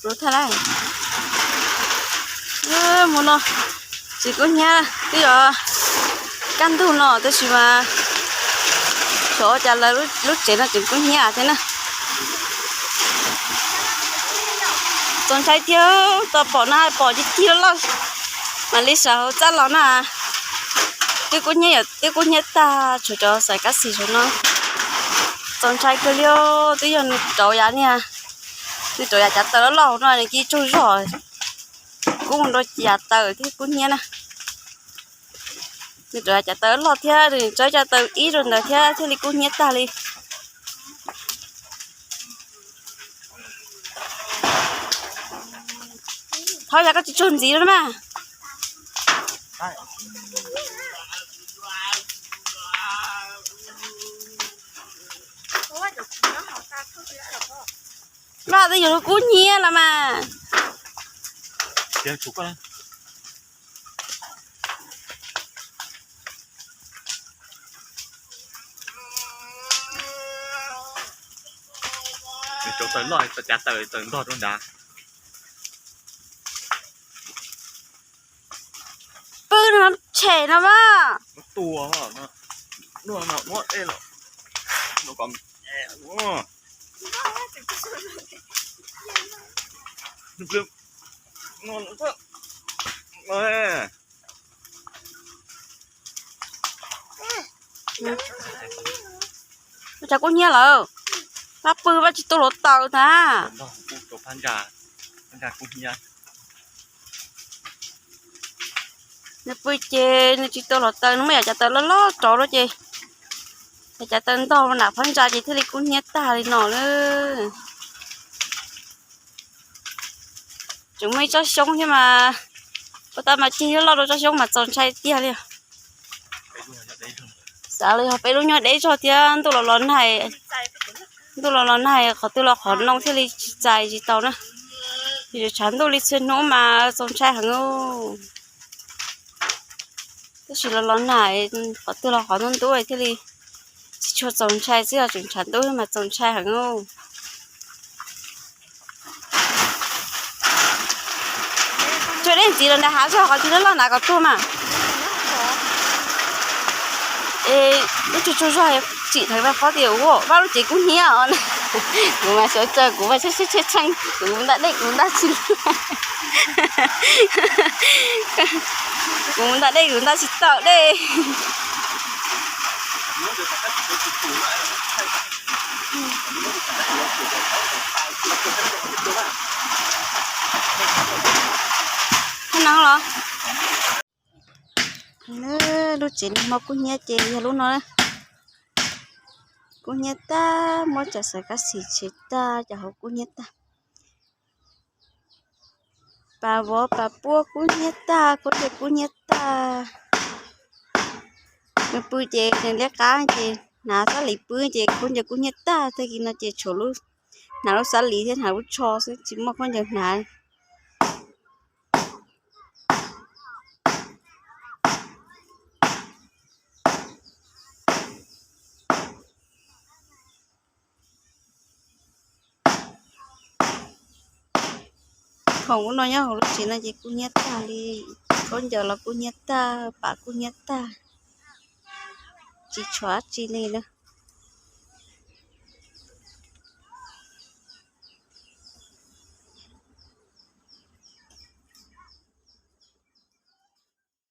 Pluav tag lawm. Mus no, tsev kub hnyiab twb yuav kaj ntug no tab sis mas xyov ua cas lawv lub tsev no tseem kub hnyiab thiab na. Txaus ntshai tiag, tau pom no pom cig cig loj loj, mam li sawv hauv txaj los na. Twb kub hnyiab, twb kub hnyiab tag, tshuav cov xaiv kab xis saum no. Txaus ntshai kawg li, twb yog nws rauv yav niag, nws rauv yav cav taws loj loj no nws cia tsaug zog, kub mus rau yav taws thiab kub hnyiab na. Nws rauv yav cav taws loj thiab nws tso cov taws ib rau ntawd thiab thiaj li kub hnyiab tag li. Thov yog koj tsis tsuag ntxiv no mas. Vaj, twb yog lub kub hnyiab los mas. Nws rauv taws loj, cav taws taws ntog rau nrad. Pw no tshem no mas. Ua cas kub hnyiab lawm? Pab pw pab tsis tu hluav taws na. Nws pw ces nws tsis tu hluav taws, nws muaj yav cav taws loj loj rauv lawm ces yav cav taws ntog nram phab ntsa ces thiaj li kub hnyiab tag li no lawm. Tseem muaj ib tsob xyoob thiab mas, ua tab mas cig loj loj rau tsob xyoob mas txaus ntshai tiag li. Xav los yog peb lub nyuag deb zog thiab, ntuj los los nag, ntuj los los nag qhov twg los qhov no thiaj li tsis txais tsis tau na. Yus tshav ntuj li txhia hnub mas txaus ntshai heev. Tab sis los los nag qhov twg los qhov ntub ntub thiaj li tsis tshua txaus ntshai xwb, yog tseem tshav ntuj mas txaus ntshai heev. Tsuas dej ntxiv los nram hav zog qhov twg loj loj hnav kom tuag mas. Es lub tsuag tsuag zog tsim dheev vaj qhob tias ua vaj lub tsev kub hnyiab os. Kuv mas xyov tsaw kuv mas tshee tshee tshee, kuv mus ntam dej kuv ntam tsis, kuv mus ntam dej kuv ntam tsis tau dej. Hab no los, lub tsev nag hmo kub hnyiab ces yog lub no. Kub hnyiab tag, muab cov xav kab xis tshem tag, cov hauv kub hnyiab tag. Pas vov pas puab kub hnyiab tag, khaub ncaws kub hnyiab tag. Nws pw ces nws liab qab ces hnav xab lis pw ces khaub ncaws kub hnyiab tag, tag kis no ces tshuav hnav lub xab lis thiab hnav lub tsho xwb, tsis muaj khaub ncaws hnav. Khoom ub no nyob hauv lub tsev no ces kub hnyiab tag li, khaub ncaws los kub hnyiab tag, pas kub hnyiab tag, tsis tshuav dab tsi li lawm.